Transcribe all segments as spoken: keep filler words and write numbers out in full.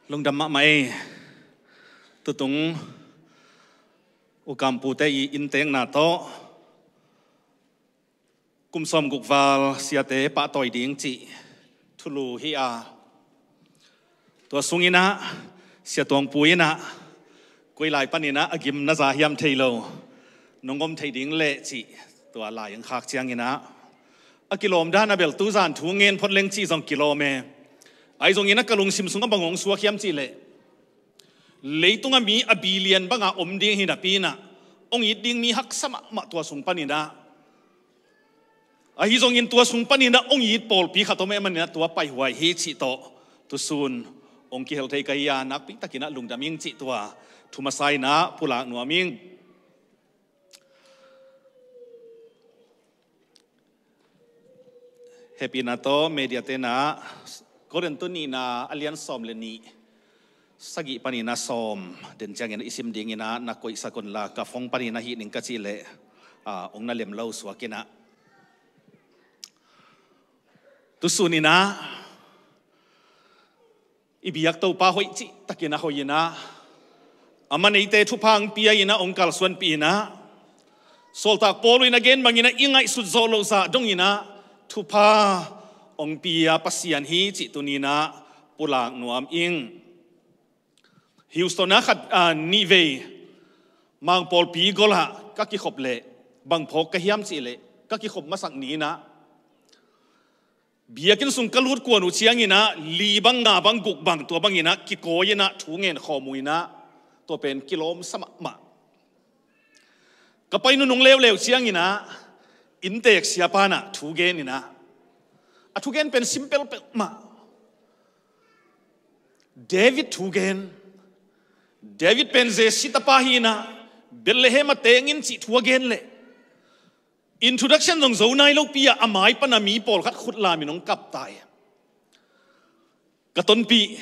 Lungdam mahmah ei. Tutung ukampute i inntekna tawh kum sawmguk val siate pahtawi ding cih thulu hi a, tua sunginah Sia Tuangpu inah koi lai paninah a gim na za hiam thei lo, nong om thei ding leh cih tua lai ang khak cianginah a kilawm dan a bel tuzan thu ngen phot leng cih zong kilawm e. Ahi zongin a ka lungsim sungah bang hong suak hiam cih leh, leitungah mi a billion banga om ding hi napi inah hong it ding mi haksa mahmah tua sung paninah, ahi zongin tua sung paninah hong it pawlpi khat om e maninah tua paihuai hi cih tawh tusun hong kihel thei ka hi a, nakpi takinah lungdam ing cih tua thu masa inah pulak nuam ing. Hehpihna tawh media tenah Korintu nihna a lian sawm le nih, sagih paninah sawm den ciangin i sim dinginah na koihsak unla, ka phone paninah hih ning ka cih leh, ah, hong na lem lo suakinah. Tusuninah i biak Topa hoih cihtakinah hoihinah, a man eite thupha hong pia inah hong kalsuanpih inah, Sawltak Paul in a gen banginah i ngaihsut zawh loh zah donginah thupha hong pia Pasian hi cih tuninah pulak nuam ing. Houston ah khat, ah, nihvei Mang pawlpi golah ka kikhop leh bang phawk ka hiam cih leh, ka kikhop masak ni inah biakinn sung ka lut kuan uh cianginah li bang, nga bang, guk bang, tua banginah kikawi inah thu ngen khawm uh inah tua pen kilawm sa mahmah. Ka pai nunung leuleu cianginah inntek siapa inah thu gen inah, a thugen pen simple peuhmah. David thugen, David pen Jesse tapa hi inah Bethlehem ah teng in cih thu a gen leh, introduction zong zo nai lopi ah a mai pan a mi pawlkhat khut lamin hong kap ta hi. Ka tonpih,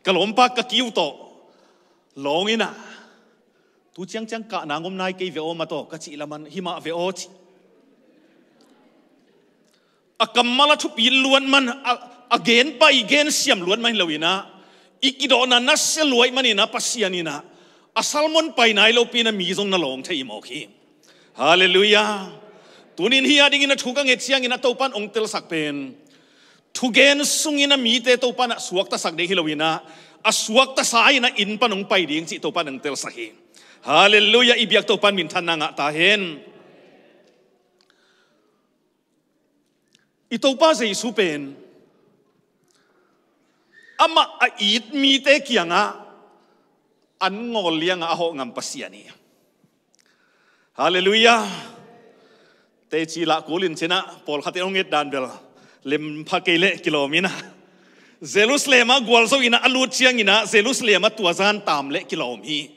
ka lawmpa ka kiu tawh lawng inah, tu ciangciang kahna ngom nai kei ve aw mataw, ka cih laman himah ve aw cih. A kammal a thupi luat man, a, a gen pai gen siam luat man hi lo inah, i kidawhna nasia luai maninah Pasian inah a sermon pai nai lopi inah mi zong na lawng thei mawk hi. Halleluiah. Tunin hih a dingin a thu ka nget ciangin a Topan hong telsak pen thugen sungin a mite Topan a suaktasak ding hi lo inah, a suaktasa inah inn pan hong pai ding cih Topan hong telsak hi. Halleluiah. I biak Topan minthanna ngah ta hen. I Topa Jesu pen amah a it mite kiangah an ngawl liangah a hawh ngam Pasian hi. Halleluiah. Teci lah kulin cinah pawlkhat in hong et dan bel lempha kei leh kilawm inah, Jerusalem ah gualzo inah a lut cianginah Jerusalem ah tuazan tam leh kilawm hi.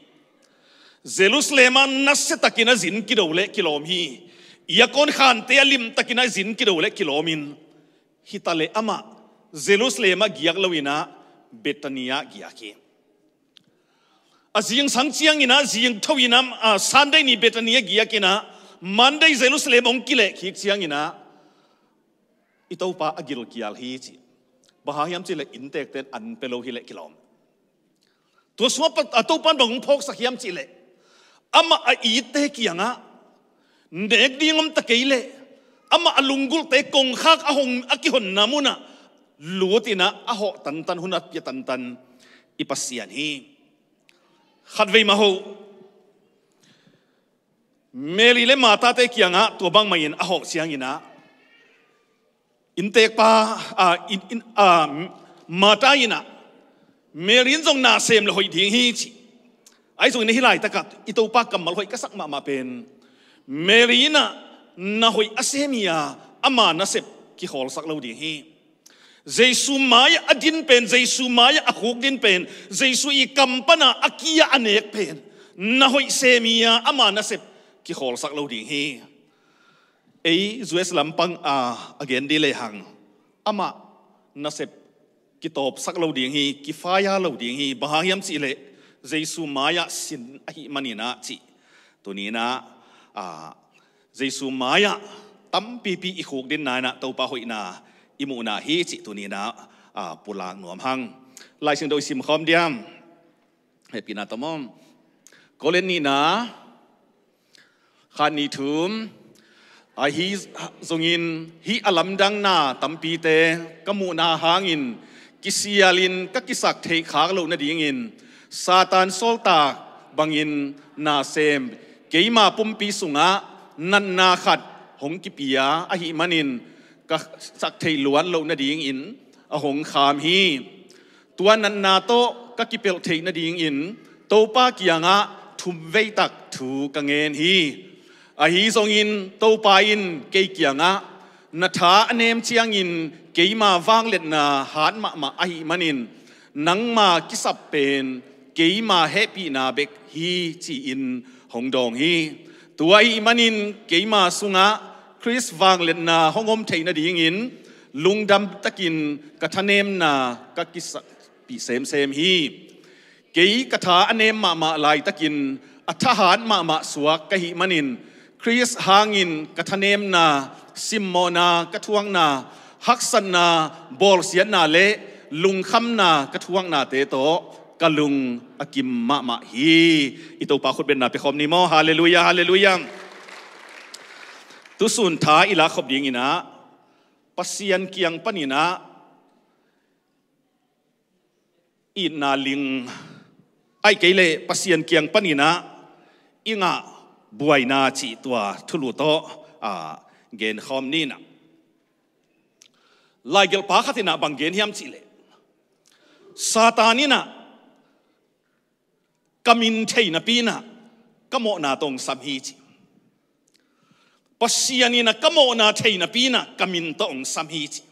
Jerusalem ah nasiatakin a zin kido leh kilawm hi. Iakawn khante a limtakin a zin kido leh kilawm in, hitaleh amah Jerusalem ah giak lo inah Bethany ah giak hi. A zingsang cianginah zingtho inah, a, Sunday ni Bethany ah giak inah Monday Jerusalem hong kilehkhik cianginah i Topa a gilkial hi cih. Bang hang hiam cihleh inntekte in an pia lo hileh kilawm. Tua sungah a Topan bang hong phawksak hiam cihleh, amah a itte kiangah nek ding om ta kei leh, amah a lunggulhte kongkhak a hong, a kihonna munah lut inah a hawh tantan, hun a pia tantan i Pasian hi. Khatvei mah hoh Mary le Martha-te kiangah tua bangmah in a hawh cianginah inntekpa, a, in, in, a, Martha inah Mary in zong na sem le hoih ding hi cih. Ahi zongin hih laitakah i Topa kammal hoih ka sak mahmah pen Mary inah na hoih a sem hi a, ama nasep kikhawlsak lo ding hi. Jesu mai-ah a din pen, Jesu mai-ah a khuk din pen, Jesu i kam pana a ki-ah a nek pen na hoih sem hi a, ama nasep kikhawlsak lo ding hi. Ei U S lampang a, a gen dih lehang amah nasep kitawpsak lo ding hi, kifaya lo ding hi. Bang hang hiam cihleh Jesu mai-ah sin ahih maninah cih. Tuninah, a, Jesu mai-ah tampipi i khukdinna inah Topa hoihna i muhna hi cih tuninah, a, pulak nuam hang. Lai Siangtho i sim khawm diam? Hehpihna tawh maw? Korin nihna, khat, nih, thum. Ahi zongin hih a lamdang na tampite ka muhna hangin kisialin ka kisak theih khak loh nadingin Satan sawltak bangin na sem keima pumpi sungah natna khat hong kipia ahih manin ka sak theih luat loh nadingin a hong kham hi. Tua natna tawh ka kipelh theih nadingin Topa kiangah thumveitak thu ka ngen hi. Ahi zongin Topa in kei kiangah na tha a nem ciangin keima vangliatna hat mahmah ahih manin nangma kisap pen keima hehpihna bek hi ci-in hong dawng hi. Tua ahih manin keima sungah Khrist vangliatna hong om theih nadingin lungdam takin ka thanemna ka kisakpih semsem hi. Kei ka tha a nem mahmah laitakin a thahat mahmah suak ka hih manin Khrist hangin ka thanemna, simmawhna ka thuakna, haksatna, bawlsiatna le lungkhamna ka thuaknate tawh ka lung a kim mahmah hi. I Topa khutbetna pia khawm ni maw? Halleluiah, halleluiah. Tusun tha i lak khop dinginah Pasian kiang paninah itna ling, ahih kei leh Pasian kiang paninah i ngah buaina cih tua thulu tawh a, gen khawm ninah. Laigelhpa khat inah bang gen hiam cih leh Satan inah ka min thei napi inah ka mawhna tawh hong sam hi ci. Pasian inah ka mawhna thei napi inah ka min tawh hong sam hi ci.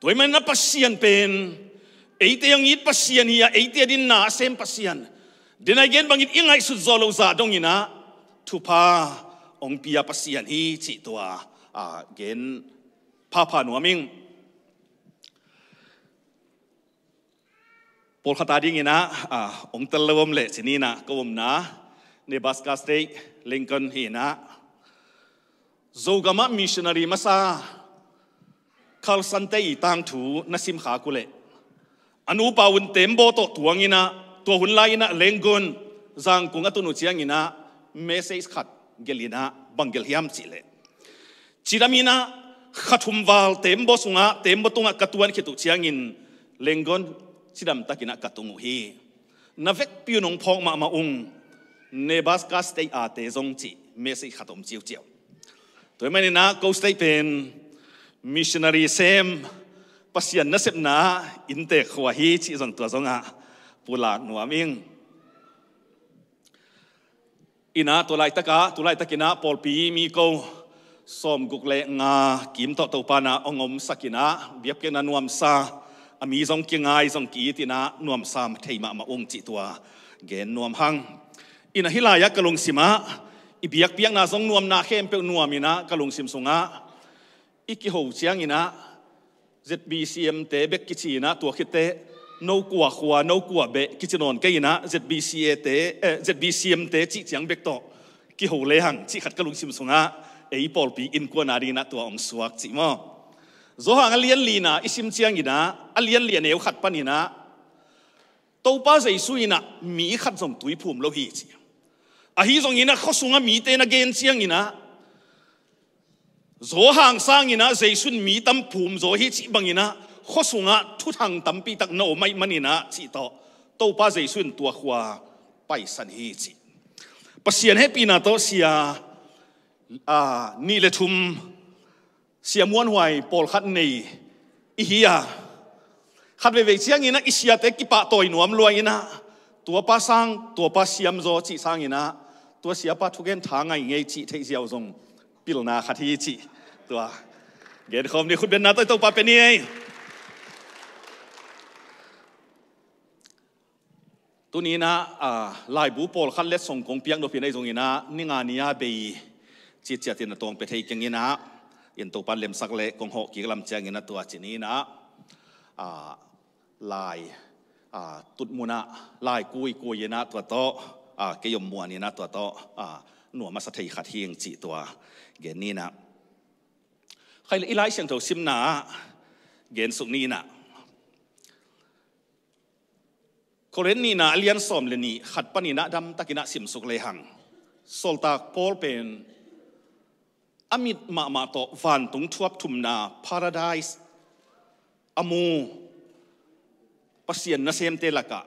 Tua ahih maninah Pasian pen eite hong it Pasian hi a, eite adingin na a sem Pasian, denai gen bangin i ngaihsut zawh loh zah donginah thupha hong pia Pasian hi cih tua a, gen phapha nuam ing. Pawlkhat adinginah a, hong tel lo om leh ci ninah ka omna Nebraska State, Lincoln hi inah Zogamah missionary masa Carson-te i tangthu na simkhak uh leh a nupa un tembaw tawh tuanginah tua hun lai-inah Lenkun zangkung a tun uh cianginah message khat gelhinah bang gelh hiam cih leh cidaminah kha thum val tembaw sungah tembaw tungah ka tuan khit uh ciangin Lenkun cidam takinah ka tung uh hi. Na vekpi un hong phawk mahmah ung, Nebraska State ate zong cih message khat om ciuciau. Tua ahih maninah ko state pen missionary sem Pasian nasepna inntek khua hi cih zong tua zongah pulak nuam ing. Inah tua laitakah, tu laitakinah pawlpi mi ko sawmguk le nga kim tawh Topa inah hong omsakinah biakpiakna nuamsa, a mi zong kingai zong ki-itinah nuamsa thei mahmah ung cih tua gen nuam hang. Inah hih lai-ah ka lungsimah i biakpiakna zong nuamna khempeuh nuaminah ka lungsim sungah i kiho cianginah Z B C M-te bek kici inah tua khitteh no kua khua no kua beh kici nawn kei inah Z B C A-te, eh, Z B C M-te cih ciang bek tawh kiho lehang cih khat ka lungsim sungah ei pawlpi innkuan adinginah tua hong suak cih maw? Zawhang a lianlina i sim cianginah a lianli a neu khat paninah Topa Jesu inah mi khat zong tui phum lo hi ci. Ahi zonginah khuasungah mite na gen cianginah Zawhang sanginah Jesu in mi tam phum zaw hi cih banginah khuasungah thuthang tampi tak na om ahih maninah cih tawh Topa Jesu in tua khua paisan hi cih. Pasian hehpihna tawh sia, a, nih le thum sia muanhuai pawlkhat nei i hi a, khat veivei cianginah i siate kipahtawi nuam lua inah tuapa sang tuapa siam zaw cih sanginah tua siapa thugen tha ngai ngei cih theih ziau zong pilna khat hi cih tua genkhawm ni. Khutbenna tawh i Topa pia ni ei. Tuninah, a, laibu pawlkhat letsong kong piak nop hi nei zonginah ni nga ni-a bei citciatin a tuang pia thei kenginah in Topan lemsak le kong hawh kik lam cianginah tua cininah, a, lai, a, tutmunah lai kuikui inah tua tawh, a, kei om muaninah tua tawh, a, nuam a sa thei khat hing cih tua gen ninah. Khai le i Lai Siangtho simna ah gensuk ninah Korin nihna a lian sawm le nih khat panin ah damtakin ah simsuk lehang, sawltak Paul pen a mit mahmah tawh vantung thuap thumna paradise a mu Pasian nasemte lakah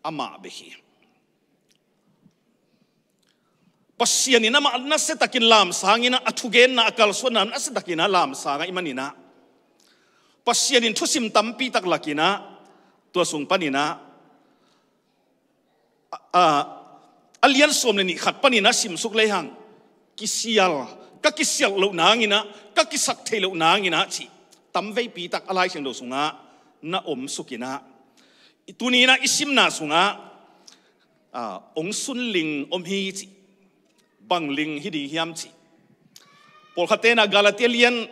amah bek hi. Pasian in amah nasiatakin lamsangin ah, a thugenna, a kalsuanna nasiatakin ah lamsang ahih manin ah, Pasian in thusim tampi tak lakin ah, tua sung panin ah, a, a lian sawm le nih khat panin ah simsuk lehang, kisial, ka kisialh loh nangin ah, ka kisak theih loh nangin ah cih tamveipi tak a Lai Siangtho sungah na omsukin ah, tuni-in ah i simna sungah, a, ong sunling om hi cih. Bang ling hi ding hiam cih? Pawlkhatte in ah Galatia lian,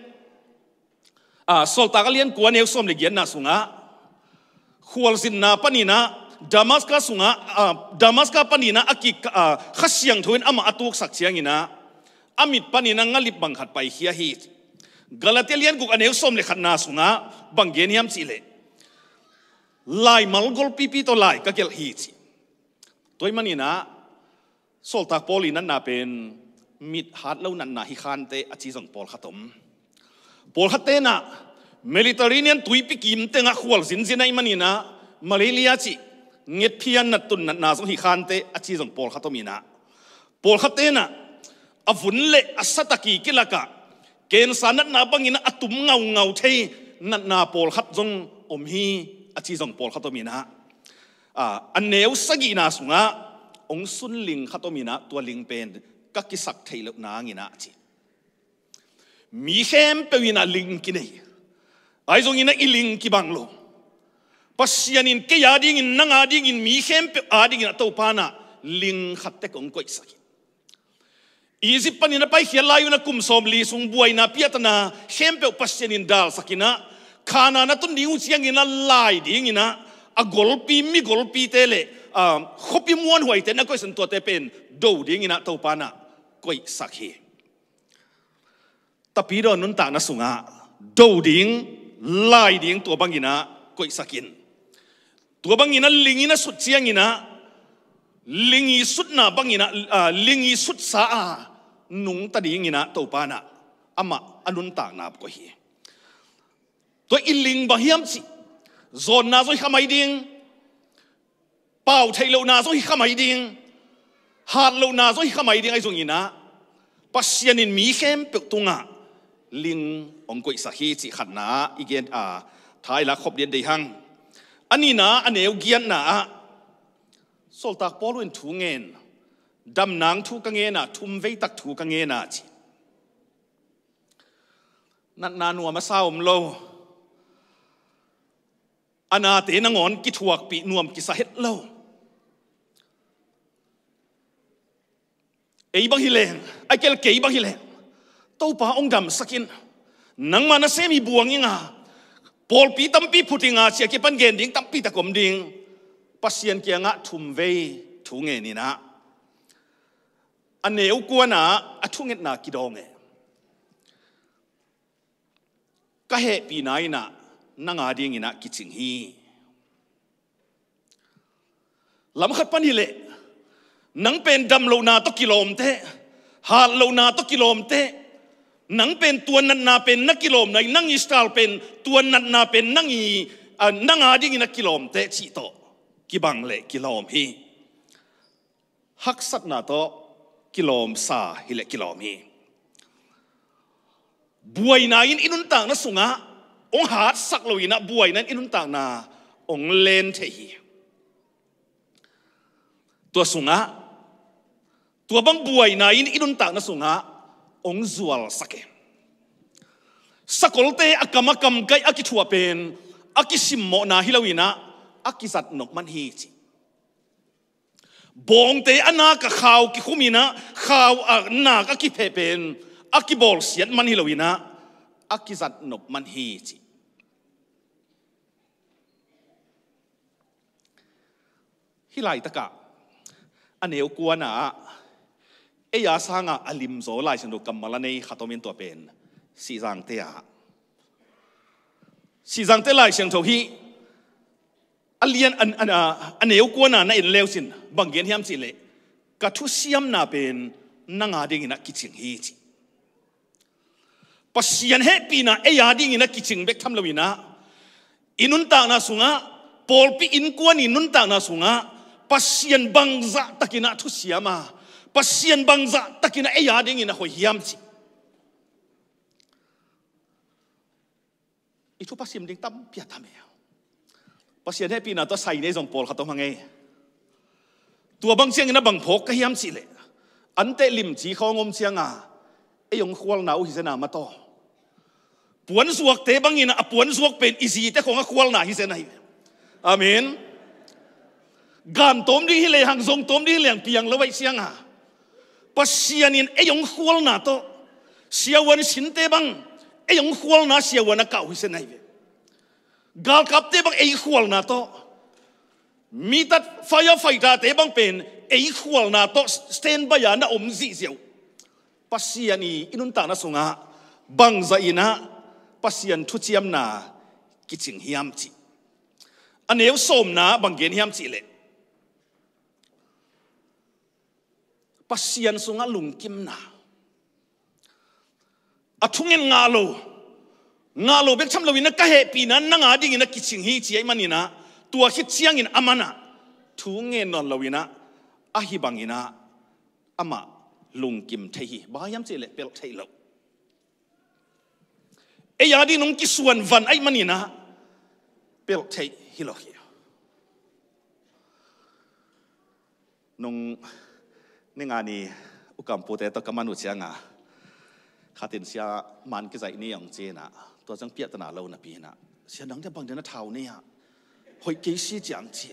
a, sawltak a lian kua, a neu sawm le giatna sungah, khualzinna panin ah, Damaska sungah, a, Damaska panin ah a ki, a, Kha Siangtho in amah a tuksak ciangin ah, a mit panin ah ngalip bang khat paikhia hi. Galatia lian guk, a neu sawm le khatna sungah bang gen hiam cih leh, laimal golpipi tawh lai ka gelh hi cih. Tua ahih manin ah, sawltak Paul i natna pen mit hat lo natna hi khante a ci zong pawlkhat om. Pawlkhatte in ah Mediterranean tuipi kim tengah khualzinzin ahih manin ah malaria cih ngetphia nattun natna zong hi khante a ci zong pawlkhat om in ah, pawlkhatte in ah a vun le a satak i kilakah cancer natna bangin ah a tum ngaungau thei natna pawlkhat zong om hi a ci zong pawlkhat om in ah, a, a neu sagihna sungah ong sunling khat om in ah, tua ling pen ka kisak theih loh nangin ah ci. Mi khempeuh in ah ling kinei. Ahi zongin ah i ling kibang lo. Pasian in kei a dingin, nang a dingin, mi khempeuh a dingin ah Topa in ah ling khat tek ong koihsak hi. Egypt panin a paikhiat lai-un ah kum sawmli sung buaina piahtana khempeuh Pasian in dalsakin ah, Khanaan a tun ding uh ciangin ah lai dingin ah, a golpi, mi golpite le, a, khuapi muanhuaite na koihsan tuate pen do dingin ah Topa in ah koihsak hi. Tapidaw nuntakna sungah do ding, lai ding, tua bangin ah koihsak in. Tua bangin ah ling in a sut ciangin ah, ling i sutna bangin ah, a, ling i sutsa a nungta dingin ah Topa in ah amah a nuntakna koih hi. Tua i ling bang hiam cih, zawnna zong hi kha mai ding, pau theih lohna zong hi kha mai ding, hat lohna zong hi kha mai ding ahi zongin ah, Pasian in mi khempeuh tungah ling ong koihsak hi cih khatna ah i gen, a, tha i lak khop ding deih hang. A nihna, a neu giatna ah, sawltak Paul in thu ngen, damnang thu ka ngen a, thumvei tak thu ka ngen a ci. Natna nuam a sa om lo. A nate nangawn kithuakpih nuam kisa het lo. Ei bang hi leng, a kel kei bang hi leng, Topa ong damsak in. Nangma nasem hi buang ing a, pawlpi tampi phut ing a, ci a kipan gen ding tampi tak om ding. Pasian kiangah thumvei thu ngen in ah, a neu kuana a thungetna kidawng e. Ka hehpihna in ah nang a dingin ah kicing hi. Lam khat pan hi leh, nang pen dam lohna tawh kilawm teh, hat lohna tawh kilawm teh, nang pen tua natna pen na kilawmna hi, nang i style pen tua natna pen nang i, a, nang a dingin a kilawm teh cih tawh kibang leh kilawm hi. Haksatna tawh kilawmsa hi leh kilawm hi. Buaina in i nuntakna sungah ong hatsak lo in ah, buaina in i nuntakna ong len thei hi. Tua sungah, tua bang buaina in i nuntakna sungah ong zualsak e. Sakolte a kam a kam kaih a kithuah pen a kisimmawhna hi lo in ah, a kizat nop man hi ci. Bawngte a nak a khau kikhum in ah, khau a nak a kipheh pen a kibawlsiat man hi lo in ah, a kizat nop man hi ci. Hih laitakah a neu kuana ah, ei a sangah a limzaw Lai Siangtho kammal a nei khat om in, tua pen Sihzangte ah, Sihzangte Lai Siangtho hih a lian a, a, a neu kuana na en leusin bang gen hiam cihleh, ka thusiamna pen nang a dinginah kicing hi ci. Pasian hehpihna ei a dinginah kicing bek tham loinah, i nuntakna sungah, pawlpi innkuan i nuntakna sungah Pasian bangzah takinah thusiam a, Pasian bangzah takinah ei a dinginah hoih hiam ci. I thu pasim ding tampi a tam e. Pasian hehpihna tawh sai nei zong pawlkhat om hang e. Tua bang ciangin a bang phawk ka hiam cihleh, anteh limci khawng om cianga ei hong khualna uh hi zena mataw. Puanzuakte bangin a puanzuak pen i zite khawng a khualna hi zena hi. Amen. Gan tawm ding hi lehang, zong tawm ding hi lehang piang lo aih cianga, Pasian in ei hong khualna tawh, siavuan sinte bang ei hong khualna siavuan a kah uh hi zena hi ve. Galkapte bang ei khualna tawh, mitat firefighter-te bang pen ei khualna tawh standby a na om zihziah uh. Pasian i, i nuntakna sungah bangzah inah Pasian thuciamna kicing hiam cih. A neu sawmna bang gen hiam cihleh, Pasian sungah lungkimna. A thungen ngah lo, ngah lo bek tham loinah ka hehpihna nang a dinginah kicing hi ci ahih maninah, tua khit ciangin a manah thu ngen nawn loinah, ahi banginah amah lungkim thei hi. Bang hiam cihleh pelh theih loh. Ei a ding nong kisuan van ahih maninah pelh theih hi lo hi. Nung ninga ni ukampute tawh ka man uh cianga, khatin sia man kizaih ni hong ci inah, tua ciang piahtana lo napi inah, sia nang dia bang dia na thau ni ah, hoih kei si ciang ci.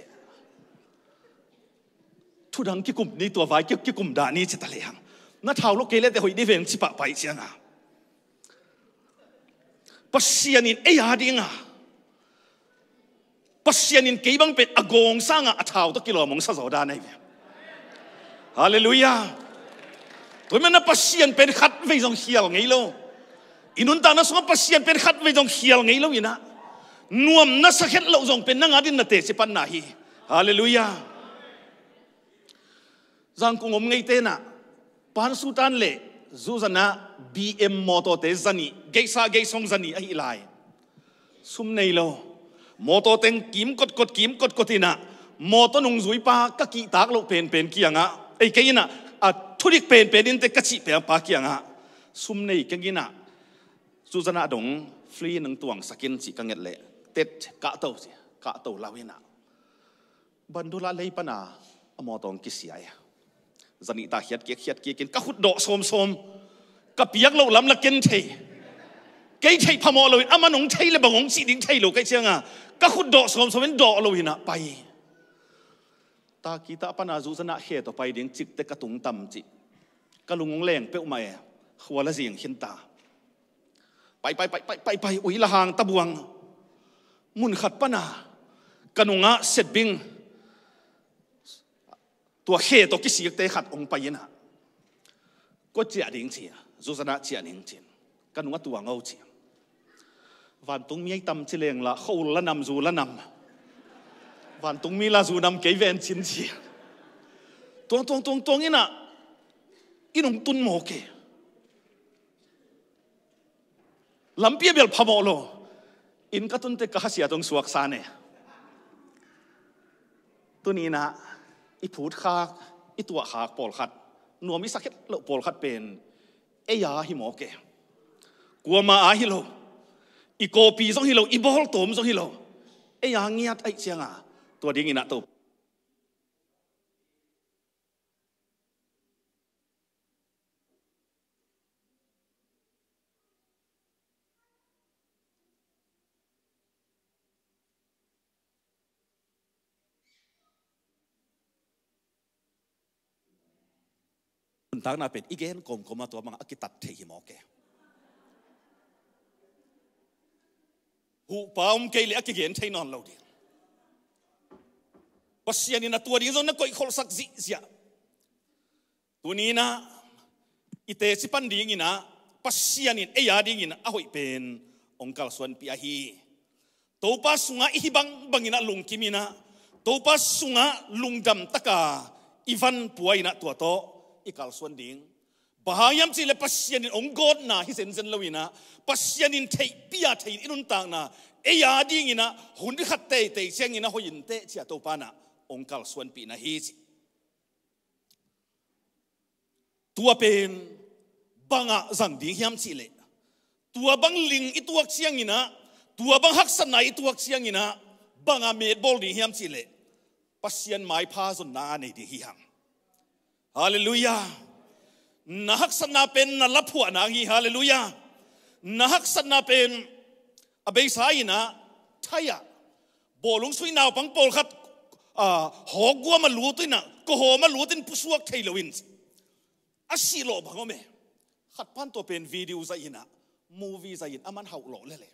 Thudang kikum ni, tua vai ki, kikum dah ni ci ta lehang, na thau lo kei leh teh hoih dih veng ci pahpah ih cianga, Pasian in ei a dinga, Pasian in kei bang pen a gawng sanga a thau tawh kilawm hong sa zaw dan ahi ve. Halleluiah. Tua ahih manin Pasian pen khatvei zong khial ngei lo. I nuntakna sungah Pasian pen khatvei zong khial ngei lo inah, nuam na sa khet loh zong pen nang a ding na teci panna hi. Halleluiah. Zangkung om ngeite inah, Pansutan le Zuzanah B M mawtawte zanih, geisah geisong zanih ahi lai. Sum nei lo. Mawtaw teng kim kotkot, kim kotkot inah, mawtaw nungzuipa ka kihtak loh penpen kiangah, ei kei inah, a thudik penpen in teh ka cih pengpa kiangah, sum nei keng inah, Zuzanah dong free nang tuangsak in cih ka nget leh, tet kahto ci, kahto lau inah, bandul ah lei pana a mawtaw hong kisia e. Zanih ta khiatkik khiatkikin ka khut dawh sawmsawm. Ka piak loh lam la ken thei. Kei theih phamawh loin amah nong thei le bang hong cih ding thei lo ka hih cianga, ka khut dawh sawmsawm in dawh loinah pai. Takitah pana Zuzanah khe tawh pai ding cikte ka tungtam cih. Ka lung hong leng peuhmah e. Khua la zing khinta. Pai, pai, pai, pai, pai, pai, ui la hang tabuang. Mun khat pana ka nungah setbing, tua khe tawh kisikte khat hong pai inah, kua ciah ding ci a, Zuzanah ciah ding ci-in, ka nungah tuang o ci. Vantungmi ahi tam ci leng lah, khua la nam, zu la nam. Vantungmi la zu nam kei ven cin ci. Tuang, tuang, tuang, tuang inah, inn hong tun mawk e. Lampi a bel phamawh lo. Inn ka tun teh ka khasia tawh hong suaksa ne. Tuni inah i phutkhak, i tuahkhak pawlkhat, nuam i sa khet loh pawlkhat pen ei a hi mawk e. Kuama a hi lo. I kawpi zong hi lo, i bawltawm zong hi lo. Ei a ngiat ahih cianga, tua ding inah to nuntakna pen i gen kawmkawm a tua bangah a kitat thei hi mawk e. Huhpa om kei leh a kigen thei nawn lo ding. Pasian in a tua ding zong na koihkholhsak zihziah. Tuni inah i teci pan ding inah, Pasian in ei a dingin a hoih pen hong kalsuanpih ahi. Topa sungah i hi bangbang inah lungkim inah, Topa sungah lungdam taka i van pua inah tua tawh i kalsuan ding. Bang hang hiam cihleh Pasian in hong gawtna hi zenzen lo inah, Pasian in theihpih a thei in i nuntakna ei a ding inah hun khat teitei ciang inah hoih inteh ci-a Topa inah hong kalsuanpihna hi ci. Tua pen bangah zang ding hiam cihleh, tua bang ling i tuak ciang inah, tua bang haksatna i tuak ciang inah, bangah metbawl ding hiam cihleh, Pasian maipha zonna a nei ding hi hang. Halleluiah. Na haksatna pen na laphuah nang hi. Halleluiah. Na haksatna pen a beisa inah, thai-ah bawlung sui naupang pawlkhat, ah, hawkguam a lut inah, kawhawm a lut in pusuak thei lo in a sih lawh bang om e. Khat pan tua pen video zaih inah, movie zaih in a man hauh lawh lele.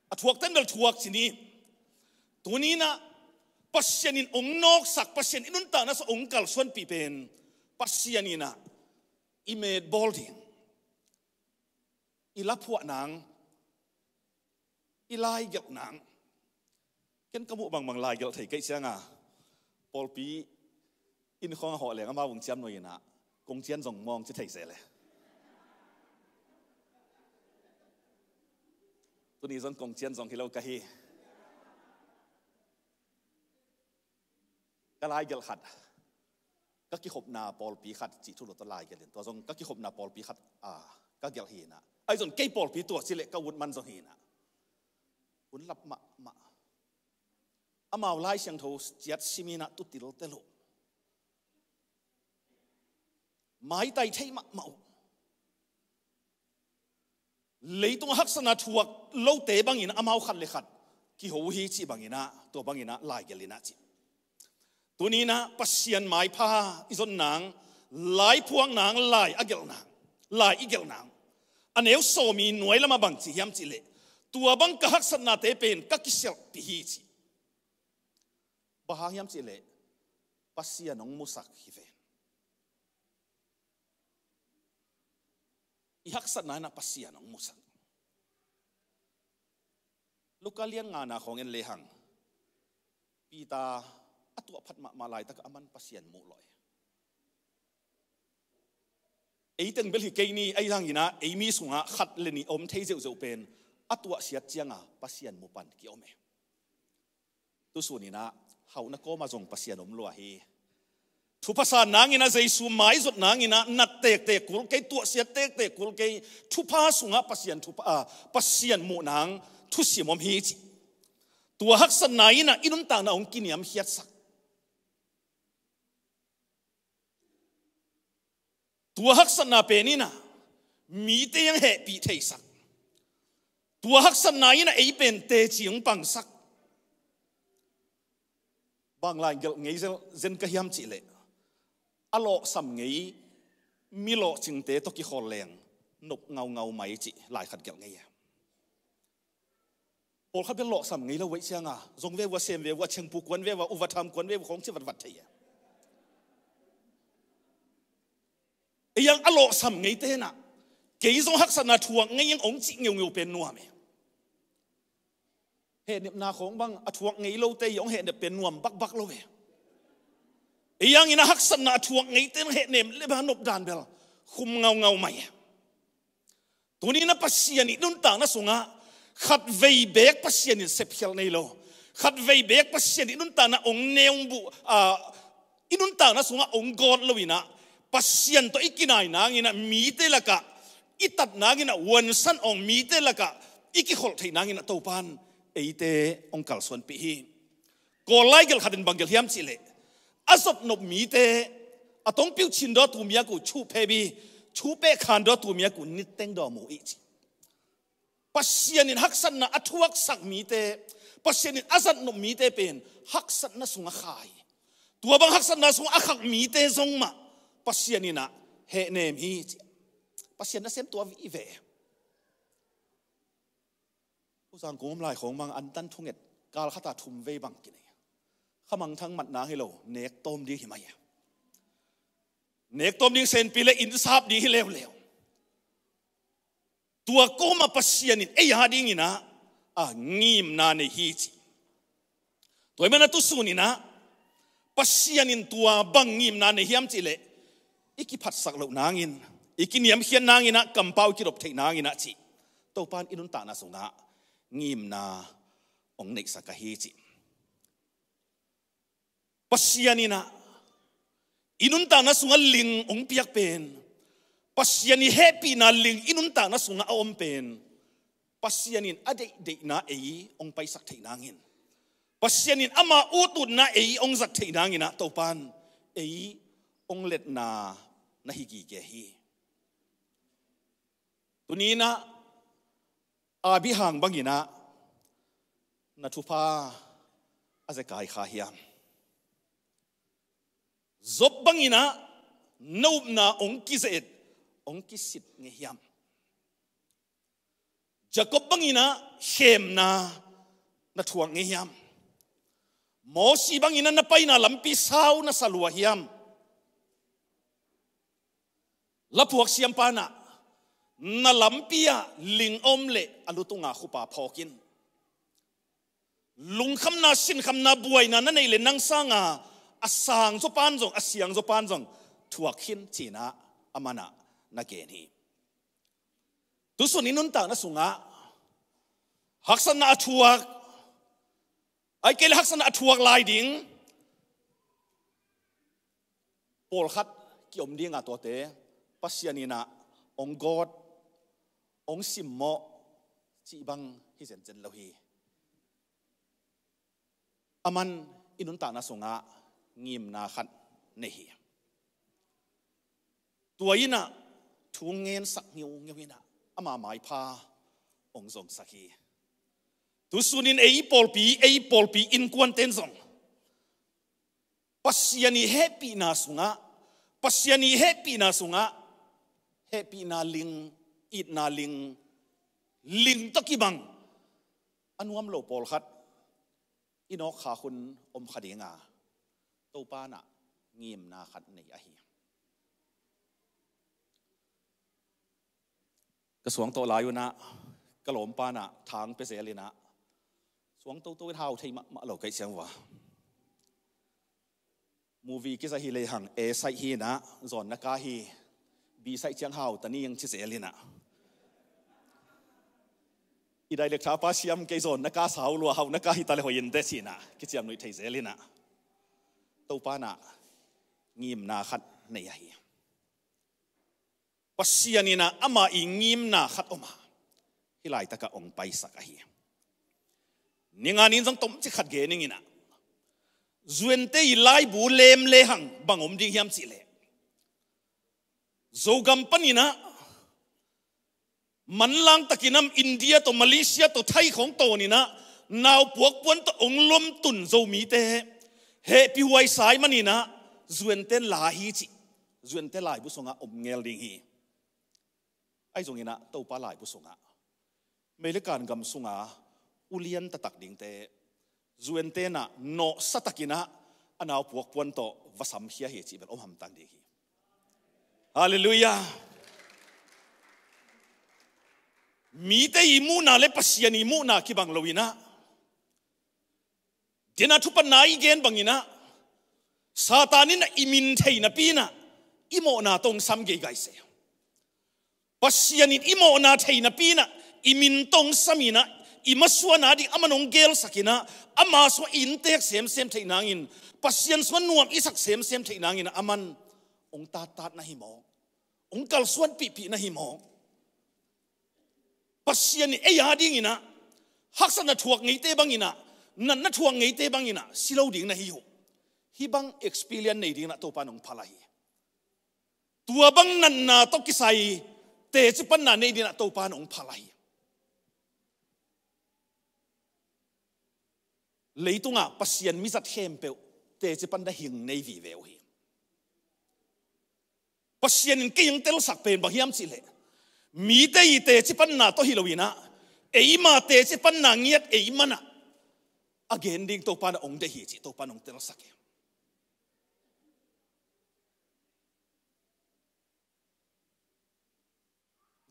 A thuak ten bel thuak ci ni. Tuni inah Pasian in hong nawksak, Pasian i nuntakna sungah hong kalsuanpih pen Pasian inah i metbawl ding, i laphuah nang, i laigelh nang. Ken ka muh bangbang laigelh thei kei cianga, pawlpi inn khawng a hawh leng amau vung ciam nuai inah, kong cian zong mawng ci thei se le. Tuni zong kong cian zong hi lo ka hi. Ka laigelh khat, ka kikhopna pawlpi khat cih thu lo tawh laigelh in, tua zong ka kikhopna pawlpi khat, ah, ka gelh hi inah. Ahi zong kei pawlpi tua cileh ka ut man zong hi inah. Hun lap mahmah. Amau Lai Siangtho ciat sim inah tu tiltel uh. Maitai thei mahmah uh. Leitung a haksatna thuak lote bangin amau khat le khat kiho uh hi cih bang inah, tua bang inah laigelh inah cih. Tuni inah Pasian maipha i zon nang, lai phuak nang, lai a gelh nang, lai i gelh nang. A neu sawm i nuai lamah bang ci hiam cihleh, tua bang ka haksatnate pen ka kisialhpih hi ci. Bang hang hiam cihleh, Pasian hong musak hi ven. I haksatna inah Pasian hong musak. Luka lian ngana khawng en lehang, Peter a tuah phat mahmah laitak a man Pasian muh lawh e. Ei teng bel hi kei ni, ahi zong inah ei mi sungah khat le nih om thei zeuhzeuh pen a tuahsiat cianga Pasian mu pan kiom e. Tusun inah hauhna kawmah zong Pasian om lua hi. Thupha san nang inah, Jesu maizot nang inah, nat tektek kul kei, tuahsiat tektek kul kei, thupha sungah Pasian thupha, ah, Pasian muh nang thusim om hi ci. Tua haksatna inah i nuntakna hong kiniamkhiatsak. Tua haksatna pen inah mite hong hehpih theisak. Tua haksatna inah ei pen teci hong pangsak. Bang laigelh ngei zel zen ka hiam cihleh, a lawhsam ngei mi lawhcingte tawh kikhawl leng nop ngaungau mai cih lai khat gelh ngei a. Pawlkhat bel lawhsam ngei lo uh ei cianga, zong ve uh a, sem ve uh a, chengpu kuan ve uh a, uva tham kuan ve uh a, khawng ci vatvat thei a. Ei ang a lawhsam ngei tenah, kei zong haksatna thuak ngei ang hong cih ngeungeu pen nuam e. Hehnepna khawng bang a thuak ngei lote i hong hehnep pen nuam bakbak lo e. Ei ang inah haksatna a thuak ngei ten hehnem le ba nop dan bel khum ngaungau mai e. Tuni inah Pasian i nuntakna sungah khatvei beek Pasian in sepkhial nei lo. Khatvei beek Pasian i nuntakna hong neumbuh, ah, i nuntakna sungah hong gawt lo inah, Pasian tawh i kinai nang inah mite lakah i tat nang inah, wansan hong mite lakah i kikholh theih nang inah Topan eite hong kalsuanpih hi. Kawl laigelh khat in bang gelh hiam cihleh, a zotnop mite a tongpiuh cin daw tu miak uh chuh phebi, chuh peh khan daw tu miak uh nitteng daw mu ih ci. Pasian in haksatna a thuaksak mite, Pasian in a zatnop mite pen haksatna sungah kha hi. Tua bang haksatna sungah a khak mite zong mah Pasian inah hehnem hi ci. Pasian nasem tua i ve. Pu Zangkung om lai khawng bang antan thunget kal khata thum vei bang kinei. Khamangthang mat nang hi lo, nek tawm ding hi mai a. Nek tawm ding senpi le inn sap ding hi leuleu. Tua kawmah Pasian in ei a ding inah a ngimna nei hi ci. Tua ahih manin a tusun in ah Pasian in tua bang ngimna nei hiam cih leh i kiphatsak loh nangin, i kiniamkhiat nangin ah, kampau i kidop theih nangin ah ci. Topa in i nuntakna sungah ngimna hong neihsak ahi ci. Pasian in ah i nuntakna sungah ling hong piak pen, Pasian i hehpihna ling i nuntakna sungah a om pen, Pasian in a deihdeihna ei hong paisak theih nangin, Pasian in ama ututna ei hong zat theih nangin ah Topa in ei hong letna na hi gige hi. Tuni in ah Abraham bangin ah na thupha a zekai kha hiam? Job bangin ah na upna hong kizet, hong kisit ngei hiam? Jacob bangin ah khemna na thuak ngei hiam? Mosi bangin ah na paina lampi sau na sa lua hiam? Laphuak siampa in ah na lampi ah ling om leh a lu tunga khupa phawk in. Lungkhamna, sinkhamna, buaina na neih leh nang sanga a sang zawpa in zong, a siang zawpa in zong thuak khin ci-in ah aman ah na gen hi. Tusun i nuntakna sungah haksatna a thuak, ahih kei leh haksatna a thuak lai ding pawlkhat kiom ding a, tuate Pasian in ah hong gawt, hong simmawh cih bang hi zezen lo hi. Aman i nuntakna sungah ngimna khat nei hi. Tua in ah thu ngensak ngiungeu in ah ama maipha hong zongsak hi. Tusun in ei pawlpi, ei pawlpi innkuante'n zong Pasian i hehpihna sungah, Pasian i hehpihna sungah hehpihna ling, itna ling, ling tawh kibang a nuam lo pawlkhat i nawk khak hun om kha ding a, Topa in ah ngimna khat nei ahi. Ka suangtawh lai un ah ka lawmpa in ah thang pia zel in ah, suang toto in hau thei mahmah lo ka hih ciang uh a, movie kiza hi lehang A side hi in ah, zawn na ka hi, B side ciang hau ta ning ci zel in ah, i director pa siam, kei zawn na ka sau lua, hau na ka hi ta leh hoih in teh ci in ah kiciamnuih thei zel in ah, Topa in ah ngimna khat nei ahi. Pasian in ah ama i ngimna khat om a, hih laitakah hong paisak ahi. Ni nga ni in zong tomcik khat gen ning in ah, Zuante i laibu lem lehang bang om ding hiam cih leh, Zogam panin ah manlang takin ah India tawh, Malaysia tawh, Thai khawng tawn in ah, nau puakpuan tawh hong lomtun Zomite hehpihhuai sa ahih manin ah Zuante'n la hi cih, Zuante laibu sungah om ngel ding hi. Ahi zongin ah Topa laibu sungah, Meilekan gam sunga ulian taktak dingte Zuante'n ah nawhsa takin ah a nau puakpuan tawh va samkhia hi cih bel om hamtang ding hi. Halleluiah. Mite i muhna leh Pasian i muhna kibang lo in ah, den a thupatna i gen bangin ah, Satan in ah i min thei napi in ah i mawhna tawh hong sam geigai se. Pasian in i mawhna thei napi in ah i min tawh hong sam in ah, i masuanna ding aman hong gelsak in ah, ama sungah i inntek semsem theih nangin, Pasian sungah nuam i sak semsem theih nangin ah aman hong tattat na hi mawk, hong kalsuanpihpih na hi mawk. Pasian in ei a dingin ah haksatna thuak ngeite bangin ah, natna thuak ngeite bangin ah si lo ding na hi uh. Hih bang experience nei dingin ah Topa in hong phal ahi. Tua bang natna tawh kisai teci panna nei dingin ah Topa in hong phal ahi. Leitungah Pasian mizat khempeuh teci panna hing nei vive uh hi. Pasian in kei hong telsak pen bang hiam cih leh, mite i teci panna tawh hi lo in ah, eima teci panna ngiat ei man ah a gen ding Topa in ah hong deih hi cih Topa in hong telsak hi.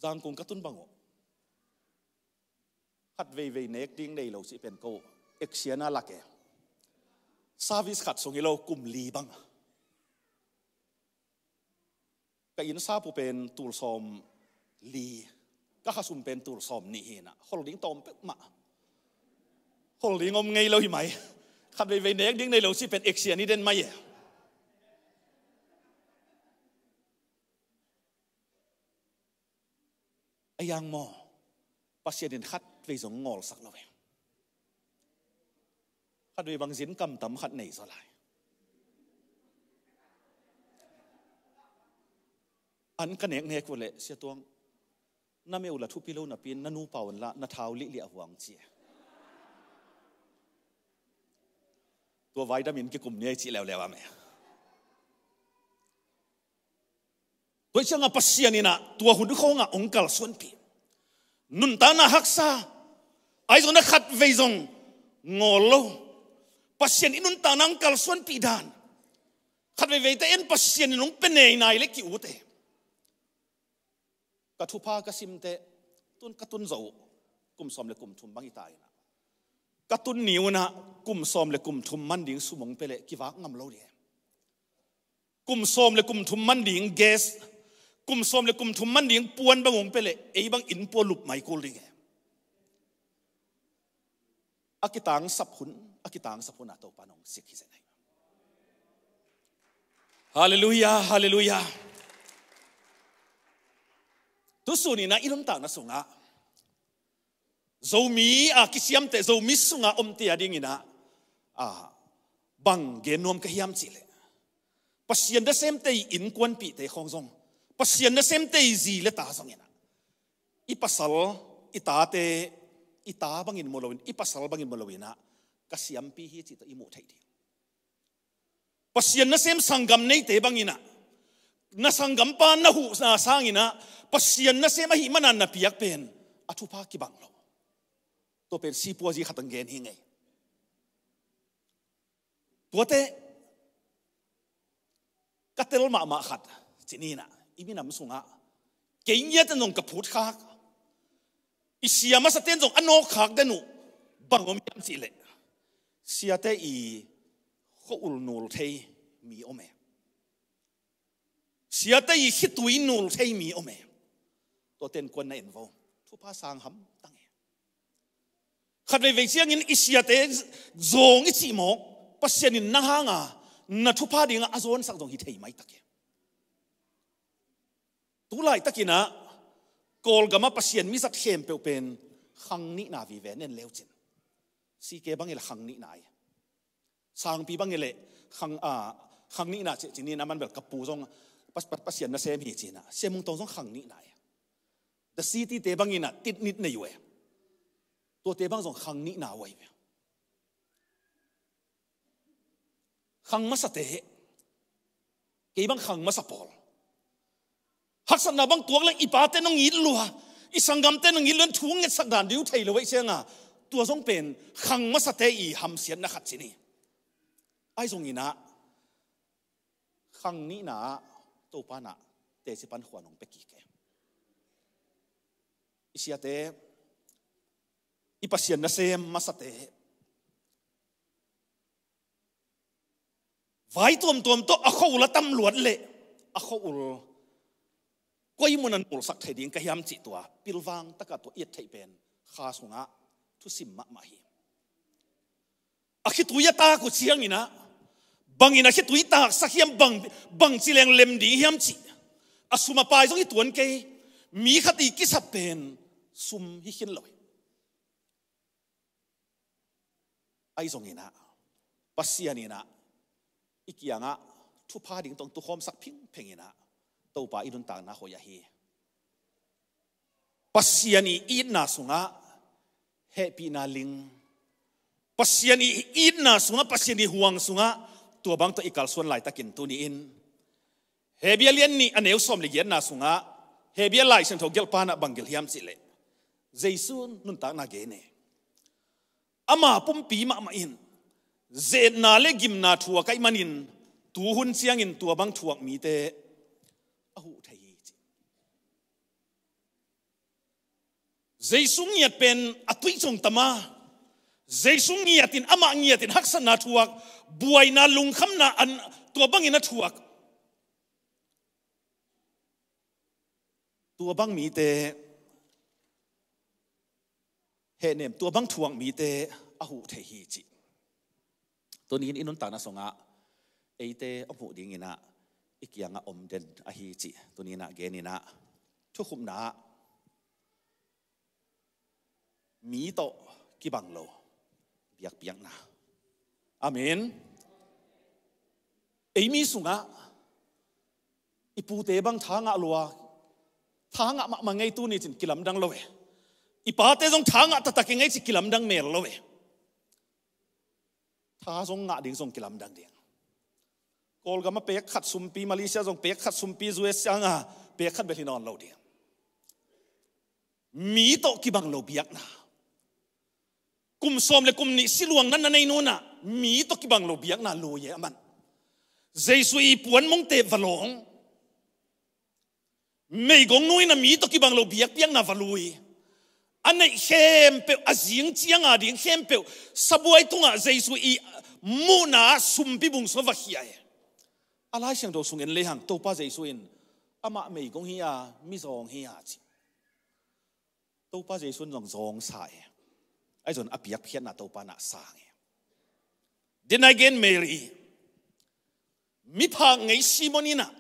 Zangkong ka tun bang uh, Khat veivei nek ding nei lo cih pen ko action a lak e. Service khat sung hi lo, kum li bang. Ka inn sap uh pen tul sawm li, ka kha sum pen tul sawm nih hi na, hol ding tawm peuhmah. Hol ding om ngei lo hi mai. Khat veivei nek ding nei lo cih pen action hi den mai e. A yang maw, Pasian in khat vei zong ngawlsak lo e. Khat vei bang zin kamtam khat nei zaw lai. An ka nek nek uh leh, Sia Tuang, na meh uh la thupi lo napi-in na nu pau in la na thau lihliah vuang ci e. Tua vaidam in kikum ni ei cih leuleu a meh. Tua ciangah Pasian in ah tua hun khawngah hong kalsuanpih. Nuntakna haksa. Ahi zongin ah khat vei zong ngawl lo. Pasian i nuntakna hong kalsuanpih dan. Khat veiveite in Pasian in hong pia nei nai le ki-ut e. Ka thupha ka simte, tun ka tun zo uh, kum sawm le kum thum bang hi ta in ah. Ka tun ni un ah, kum sawm le kum thum man ding sum hong pia leh kivak ngam lo ding e. Kum sawm le kum thum man ding gas, kum sawm le kum thum man ding puan bang hong pia leh, ei bang inn pua lup mai kul ding e. A kitangsap hun, a kitangsap hun a Topa nong sik hi zen ahi. Halleluiah, halleluiah. Tusun in ah i nuntakna sungah Zomi a kisiamte, Zomi sungah omte a dingin ah, a, bang gen nuam ka hiam cih leh, Pasian nasemte i innkuanpihte khawng zong, Pasian nasemte i zi le ta zongin ah, i pasal, i tate, i ta bangin mu loin, i pasal bangin mu loin ah, ka siampi hi cih tawh i muh theih ding. Pasian nasem sanggam neite bangin ah, na sanggampa na huhna sangin ah, Pasian nasem ahih manin na piak pen a thupha kibang lo. Tua pen sipuazi khat hong gen hi ing ei. Tuate ka tel mahmah khat ci ni in ah, i minam sungah kei ngiat in zong ka phutkhak, i sia masate'n zong a nawkkhak den uh, bang om hiam cih leh, siate i khua-ul nul thei mi om e. Siate i khitui nul thei mi om e. Tuate in kuan na en vo, thupha sang hamtang e. Khat veivei ciangin i siate zawng i cih mawk, Pasian in nang hanga na thupha dingah a zawnsak zong hi thei maitak e. Tu laitakin ah Kawlgam ah Pasian mi zat khempeuh pen khang nihna vive, nen leu cin. C K bang hi leh khang nihna hi. Sangpi bang hi leh khang, a, khang nihna cih ci ni in ah, aman bel ka pu zong Pas-, Pas-, Pasian nasem hi ci in ah, Sia Mung Tawng zong khang nihna hi. The City te bangin ah titnit nei uh e. Tuate bang zong khang nihna uh ahi ve. Khang masate, kei bang khang masa pawl. Haksatna bang tuak leng i pate nong it lua, i sanggamte nong it lua in thu ngetsak dan ding uh thei lo ahih ciangah, tua zong pen khang masate i hamsiatna khat ci ni. Ahi zongin ah khang nihna ah Topa in ah teci pan khua nong pia kik e. I siate, i Pasian nasem masate, vai tuamtuam tawh a khua-ul a tam luat leh, a khua-ul koi mun ah nulsak thei ding ka hiam cih tua pilvang takah tua i et theih pen kha sungah thusim mahmah hi. A khitui a tak uh ciangin ah, bangin a khitui taksak hiam, bang, bangci leng lem ding hiam cih, a sum a pai zong hi tuan kei. Mi khat i kisap pen sum hi khin lo hi. Ahi zongin ah, Pasian in ah i kiangah thupha ding tawh hong tukhawmsak phingpheng in ah, Topa i nuntakna hoih ahi. Pasian i itna sungah hehpihna ling, Pasian i itna sungah, Pasian i huang sungah, tua bang tawh i kalsuan laitakin tuni-in Hebru lian nih a neu sawm le giatna sungah, Hebru Lai Siangtho gelhpa in ah bang gelh hiam cih leh, Jesu nuntakna gen e. Ama pumpi mahmah in ze-etna le gimna thuak ahih manin, tuhun ciangin tua bang thuak mite a huh thei hi ci. Jesu ngiat pen a tuih zong tam a, Jesu ngiat in, amah ngiat in haksatna thuak, buaina, lungkhamna an tua bangin a thuak. Tua bang mite hehnem, tua bang thuak mite a huh thei hi cih. Tunin i nuntakna sungah eite hong huh dinginah i kiangah om den ahi cih tuninah geninah thukhupna ah mi tawh kibang lo biakpiakna. Amen. Ei mi sungah i pute bang tha ngah lua, tha ngah mahmah ngei tuni cin kilamdang lo e. I pate zong tha ngah taktak i ngei ci kilamdang mel lo e. Tha zong ngah ding zong kilamdang ding. Kawlgam a pek khat sumpi, Malaysia zong pek khat sumpi, U S A nga pek khat bel hi nawn lo ding. Mi tawh kibang lo biakna. Kum sawm le kum nih siluang nan na nei nunah mi tawh kibang lo biakna lui e a man. Jesu i puan mongte va lawng. Meigong nu in a mi tawh kibang lo biakpiakna va lui. A neih khempeuh, a zing cianga ding khempeuh sabuai tungah Jesu i muhna sumpi bung sungah va khia e. A Lai Siangtho sung en lehang Topa Jesu in amah meigong hi a, mizawng hi a ci. Topa Jesu in zong zawngsa e. Ahi zong a piakphiatna Topa nah sang e. Then again Mary, miphak ngei Simon inah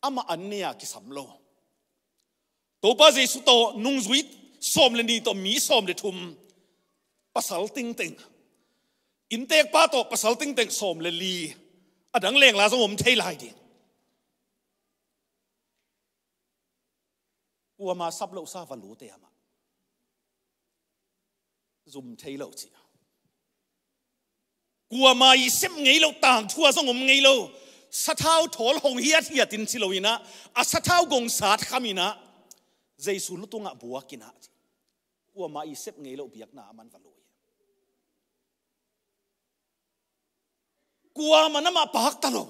amah an ne a kisam lo. Topa Jesu tawh nungzui sawm le nih tawh mi sawm le thum, pasal tingteng. Inntekpa tawh pasal tingteng sawm le li. A dang lengla zong om thei lai ding. Kuama sap lohsa va lute amah. Zum thei lo ci. Kuama i sep ngei lo, tangthua zong om ngei lo. Sathau thawl hong hiathiat in ci lo inah, a sathau gong sat kham inah Jesu lutungah buak inah ci. Kuama i sep ngei lo biakna a man va lui. Kuama namah pakta lo.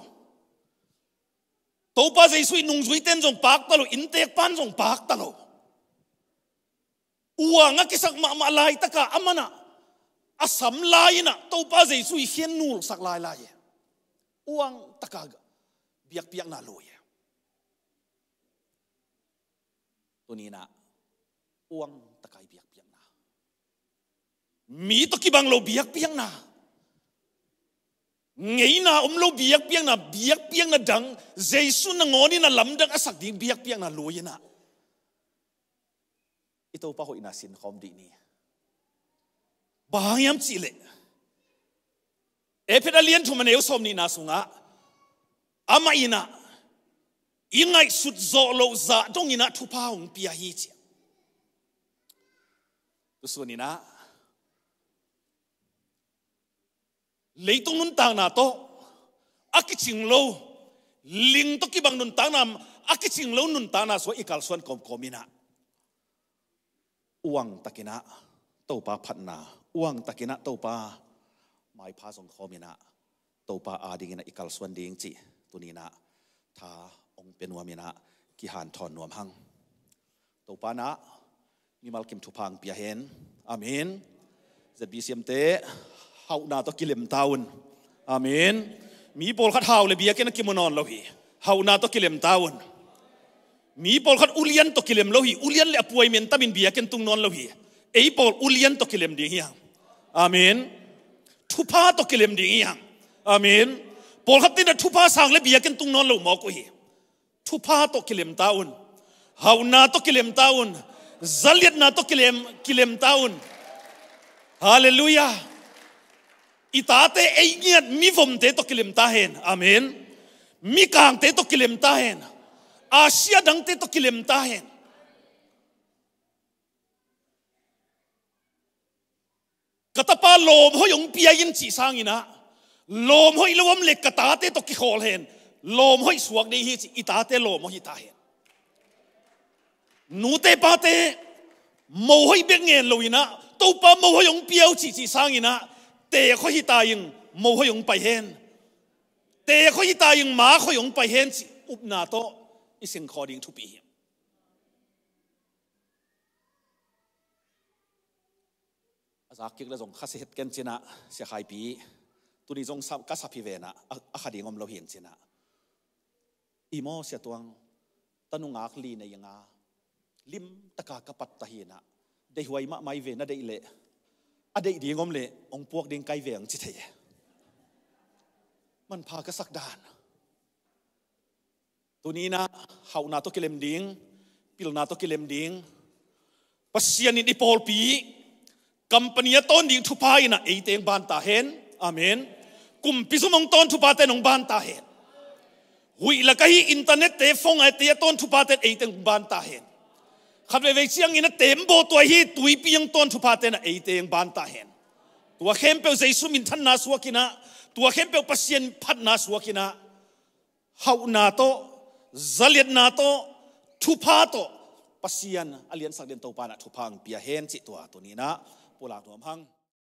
Topa Jesu i nungzuiten zong pakta lo, inntekpan zong pakta lo. Uang a kisak mahmah laitaka a manah a sam lai inah Topa Jesu i khian nulsak lailai e. Uang taka biakpiakna lui e. Tuninah uang takai biakpiakna. Mi tawh kibang lo biakpiakna. Ngeina om lo biakpiakna, biakpiakna dang, Jesu nangawn inah lamdang a sak ding biakpiakna lui inah i Topa hoihna sinkhawm dih ni. Bang hang hiam cihleh Efesa a lian thum a neu sawm nihna sungah amah inah i ngaihsut zawh loh zah dong inah thupha hong pia hi ci. Tusun inah leitung nuntakna tawh a kicing lo, ling tawh kibang nuntakna, a kicing lo nuntakna sungah i kalsuan kawmkawm inah uang takinah Topa phatna, uang takinah Topa maipha zong khawm inah Topa adinginah i kalsuan ding cih tuninah tha hong pia nuam inah kihanthawn nuam hang. Topa nah mimal kim thupha hong pia hen. Amen. Z B C M te hauhna tawh kilem ta un. Amen. Mi pawlkhat hau le biakinn a kimu nawn lo hi. Hauhna tawh kilem ta un. Mi pawlkhat ulian tawh kilem lo hi. Ulian le a puai men tamin biakinn tung nawn lo hi. Ei pawl ulian tawh kilem ding hi hang. Amen. Thupha tawh kilem ding hi hang. Amen. Pawlkhat tinah thupha sang le biakinn tung nawn lo mawk uh hi. Thupha tawh kilem ta un. Hauhna tawh kilem ta un. Zaliatna tawh kilem, kilem ta un. Halleluiah. I tate ei ngiat mivomte tawh kilem ta hen. Amen. Mikangte tawh kilem ta hen. Asia dangte tawh kilem ta hen. Ka tapa lawm hoih hong pia in cih sanginah lawm hoih lo om le ka tate tawh kikhawl hen. Lawm hoih suak dei hi cih i tate lawm hoih hi ta hen. Nute pate mo hoih bek ngen lo inah Topa mo hoih hong pia uh cih cih sanginah teek hoih hi ta ing, mo hoih hong pai hen. Teek hoih hi ta ing, maak hoih hong pai hen cih upna tawh i singkhaw ding thupi hi. Zak kik le zong kha si het ken cinah, Sia Khaipi, tuni zong sam, ka sap hi venah, a, a kha ding om lo hi in cinah. I maw Sia Tuang, tanungak li nei nga, limtaka ka patta hinah, deihhuai mahmah i ve na deih leh, a deih ding om leh, ong puak ding kai veng ci thei e. Manpha ka sak dan. Tuninah hauhna tawh kilem ding, pilna tawh kilem ding. Pasian in i pawlpi, company a tawn ding thupha inah eiteng banta hen. Amen. Kumpi zum hong tawn thupha ten hong banta hen. Huih lak ahi internet te, phone a te a tawn thupha ten eiteng hong banta hen. Khat veivei ciangin a tembaw tua hi tuipi hong tawn thupha ten a eiteng banta hen. Tua khempeuh Jesu minthanna suakinah, tua khempeuh Pasian phatna suakinah, hauhna tawh, zaliatna tawh, thupha tawh, Pasian a liansak den Topa nah thupha ang pia hen cih tua tuninah pulak nuam hang.